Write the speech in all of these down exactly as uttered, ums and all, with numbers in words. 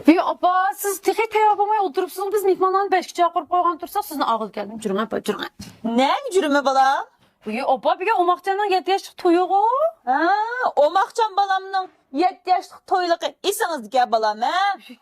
ۋىي ئاپا، سىز تېخى تەييار بولماي ئولتۇرۇپسىزغۇ، بىز مېھمانلارنى بەشكە چاقىرىپ قويغان تۇرساق، سىزنى ئاغىلى كەلدىم. جۈرۈڭ ئاپا، جۈرۈڭ. نەگە جۈرىمەن بالام؟ ۋىي ئاپا، بۈگۈن ئوماقجاننىڭ يەتتە ياشلىق تويىغۇ. ھە، ئوماقجان بالامنىڭ يەتتە ياشلىق تويلۇقى ئېسىڭىزدىكەن بالام، ھە؟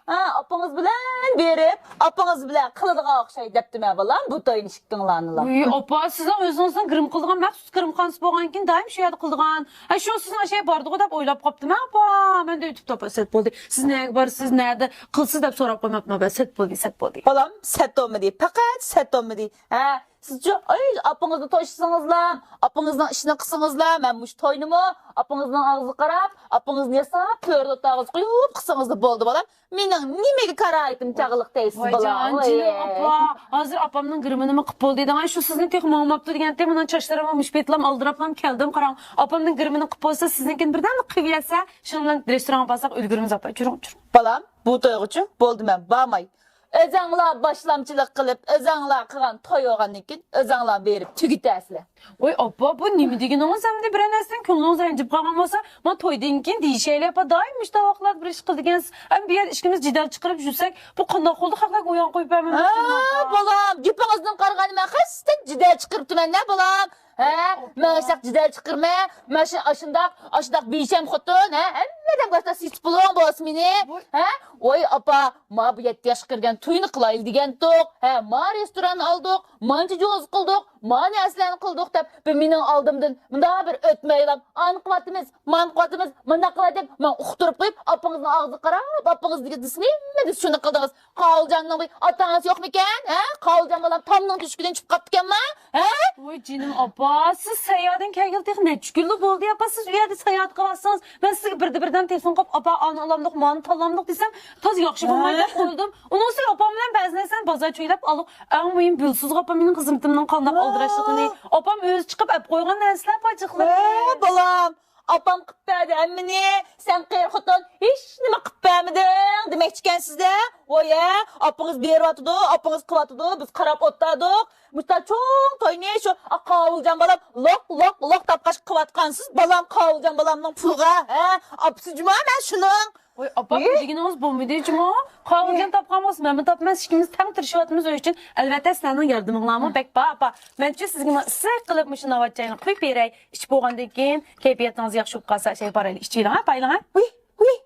ھە، ئاپىڭىز بىلەن بېرىپ، ئاپىڭىز بىلەن قىلىدىغان ئوخشايدۇ دەپتىمەن بالام، بۇ توينى ئىككىڭلارنىلا. ۋىي ئاپا، سىزنىڭ ئۆزىڭىزنىڭ گىرىم قىلىدىغان مەخسۇس گىرىمخانىسى بولغانىكەن، دائىم شۇ يەردە قىلىدىغان. ھە، شۇ سىزنىڭ ئاشۇ يەرگە بارىدىغۇ دەپ ئويلاپ قاپتىمەن ئاپا. مەن دە ئۆتۈپ تاپا سەت بولدى. سىز نەگە بارىسىز، نەدە قىلىسىز دەپ سوراپ قويماپتىمەن ئاپا. سەت بولدى، سەت بولدى. بالام، سەت بولمىدى، پەقەت سەت بولمىدى. ھە، سىزچۇ، ئاي، ئاپىڭىزنى توشلىسىڭىزلا، ئاپىڭىزنىڭ ئىشىنى قىلسىڭىزلا، مەن مۇشۇ توينىمۇ ئاپىڭىزنىڭ ئاغزىغا قاراپ، ئاپىڭىزنى ياساپ، تۆرىدە ئوتتۇرىغا قويۇپ قىلسىڭىزلا بولدى، بالام. مېنىڭ نېمىگە كارايىتىم چاغلىق دەيسىز، بالام؟ ۋايجان، جېنىم ئاپا، ھازىر ئاپامنىڭ گىرىمىنىمۇ قىپ بولدى دەڭ. شۇ سىزنى تېخى ماڭماپتۇ دېگەنتى، مانا چاچلىرىممۇ مۇشۇ پېتىلام ئالدىراپلام كەلدىم، قاراڭ. ئاپامنىڭ گىرىمىنى قىپ بولسا، سىزنىڭكىنى بىردەملا قىلىۋەرسە، شۇنىڭ بىلەن رېستورانغا بارساق ئۈلگۈرىمىز ئاپا. جۈرۈڭ، جۈرۈڭ. بالام، بۇ تويغىچۇ بولدى، مەن بارماي. ئۆزەڭلار باشلامچىلىق قىلىپ، ئۆزەڭلار قىلغان توي بولغاندىن كېيىن، ئۆزەڭلار بېرىپ تۈگىتەرسىلەر. ۋاي ئاپا، بۇ نېمە دېگىنىڭىز ئەمدى؟ بىرەر نەرسىدىن كۆڭلىڭىز رەنجىپ قالغان بولسا، مانا تويدىن كېيىن دېيىشەيلى ئاپا، دائىم مۇشۇنداق ۋاقىتلاردا بىر ئىش قىلىدىكەنسىز. ئەمدى بۇ يەردە ئىككىمىز جېدەل چىقىرىپ يۈرسەك، بۇ قانداق قىلدى، خەقلەرگە ئويۇن قويۇپ بەرمەمدۇ؟ ھە، بالام، گېپىڭىزدىن قارىغاندا مەن قەستەن جېدەل چىقىرىپتىمەن-دە، بالام. ھە؟ مەن ئاشۇنداق جېدەل چىقىرىمەن، مەن شۇ ئاشۇنداق، ئاشۇنداق بىشەم خوتۇن، ھە؟ ھەممە ئادەمگە ئاشۇنداق سېسىپ بولۇڭ بولسا مېنى، ھە؟ ۋاي ئاپا، ما بۇ يەتتە ياشقا كىرگەن توينى قىلايلى دېگەنتۇق، ھە؟ ما رېستوراننى ئالدۇق، مانچە جوزا قىلدۇق، ما نەرسىلەرنى قىلدۇق دەپ، بىر مېنىڭ ئالدىمدىن مۇنداق بىر ئۆتمەيلا، ئانى قىلىۋاتىمىز، مانى قىلىۋاتىمىز، مۇنداق قىلاي دەپ، مەن ئۇقتۇرۇپ قويۇپ، ئاپىڭىزنىڭ ئاغزىغا قاراپ، ئاپىڭىز دېگەن دېسە نېمە دېسە شۇنى قىلدىڭىز. قاۋۇلجاننىڭ بىر ئاتا-ئانىسى يوقمىكەن؟ ھە؟ قاۋۇلجان بالام تامنىڭ تۆشۈكىدىن چۈشۈپ قاپتىكەنما؟ ھە؟ ۋاي جېنىم ئاپا، سىز سەييادىن كەلگىلى تېخى نەچچە كۈنلا بولدى ئاپا، سىز ئۇ يەردە سەيياھەت قىلىۋاتسىڭىز. مەن سىزگە بىردىن-بىردىن تېلېفون قىلىپ، ئاپا، ئانى ئالامدۇق، مانى تاللامدۇق دېسەم، تازا ياخشى بولماي دەپ قويدۇم. ئۇنىڭ ئۈستىگە ئاپام بىلەن بەزى نەرسىلەرنى بازار چۆگىلەپ ئالدۇق. ئەڭ مۇھىم بىلسىزغۇ ئاپا مېنىڭ خىزمىتىمنىڭ قانداق ئالدىراشلىقىنى. ئاپام ئۆزى چىقىپ ئەپ قويغان نەرسىلەر پاجىقلىرى. ھە، بالام. ئاپام قىپ بەردى ھەممىنى، سەن قېرى خوتۇن ھېچنېمە قىپ بەرمىدىڭ دېمەكچىكەنسىز-دە. ۋاي ھە، ئاپىڭىز بېرىۋاتىدۇ، ئاپىڭىز قىلىۋاتىدۇ، بىز قاراپ ئولتۇردۇق. مۇشۇنداق چوڭ توينى شۇ قاۋۇلجان بالام لوق، لوق، لوق تاپقاچ قىلىۋاتقانسىز، بالام قاۋۇلجان بالامنىڭ پۇلىغا، ھە؟ ئاپىسى جۇما مەن شۇنىڭ. ۋاي ئاپا، ھە؟ بۇ دېگىنىڭىز بولمىدى جۇمۇ. قاۋۇلجان تاپقان بولسا مەنمۇ تاپىمەن، ئىككىمىز تەڭ تىرىشىۋاتىمىز ئۆي ئۈچۈن. ئەلۋەتتە سىلەرنىڭ ياردىمىڭلارمۇ بەك بار ئاپا. مەنچۇ سىزگە مانا ئىسسىق قىلىپ مۇشۇ ناۋات چاينى قۇيۇپ بېرەي. ئىچىپ بولغاندىن كېيىن كەيپىياتىڭىز ياخشى بولۇپ قالسا، شەي بارايلى، ئىچىۋېلىڭ ھە، بايلىڭ ھە. ۋۇي، ۋۇي،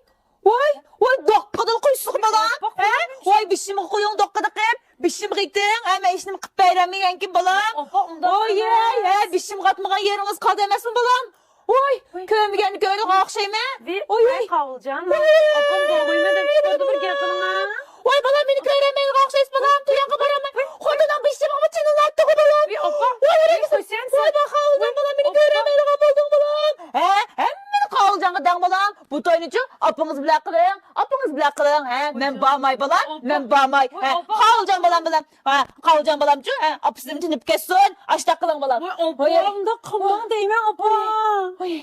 ۋاي، ۋاي، دوققىدىن قويسىغۇ بالا. ھە؟ ۋاي، بېشىمغا قويۇڭ دوققىدىقىم. بېشىمغا يېتىڭ. ھە، مەن ھېچنېمە قىپ بەرەلمىگەنكىن بالام. ئاپا، ئۇنداق ۋاي، ئەمەس. ھە، بېشىمغا ئاتمىغان يېرىڭىز قالدى ئەمەسمۇ بالام؟ ۋاي، ۋاي. كۆرمىگەننى كۆرىدىغان ئوخشايمەن. ۋاي، ۋاي، ۋاي. قاۋۇلجان، ئاپام بولمايمەن دەپ چىقىردى، بىر گەپ قىلىڭا. ۋاي بالام، مېنى كۆرەلمەيدىغان ئوخشايسىز بالام، توياققا بارامەن. خوتۇننىڭ بېشىمغىمۇ چىنىنى ئاتتىغۇ بالام. ۋاي ئاپا، ۋاي، ۋاي، ۋاي، قويسەن. ۋاي، ۋاي، قاۋۇلجان بالام، مېنى كۆرەلمەيدىغان بولدۇڭ بالام. ھە، ھەممىنى قاۋۇلجانغا دەڭ بالام. بۇ توينىچۇ ئاپىڭىز بىلەن قىلىڭ، ئاپىڭىز بىلەن قىلىڭ. ھە، مەن بارماي بالام، مەن بارماي. ھە، قاۋۇلجان بالام بىلەن. ھە، قاۋۇلجان بالامچۇ، ھە، ئاپىسىدىن تىنىپ كەتسۇن، ئاشتاق قىلىڭ بالام. ۋاي ئاپا، ئۇنداق قىلماڭ دەيمەن ئاپا. ۋاي.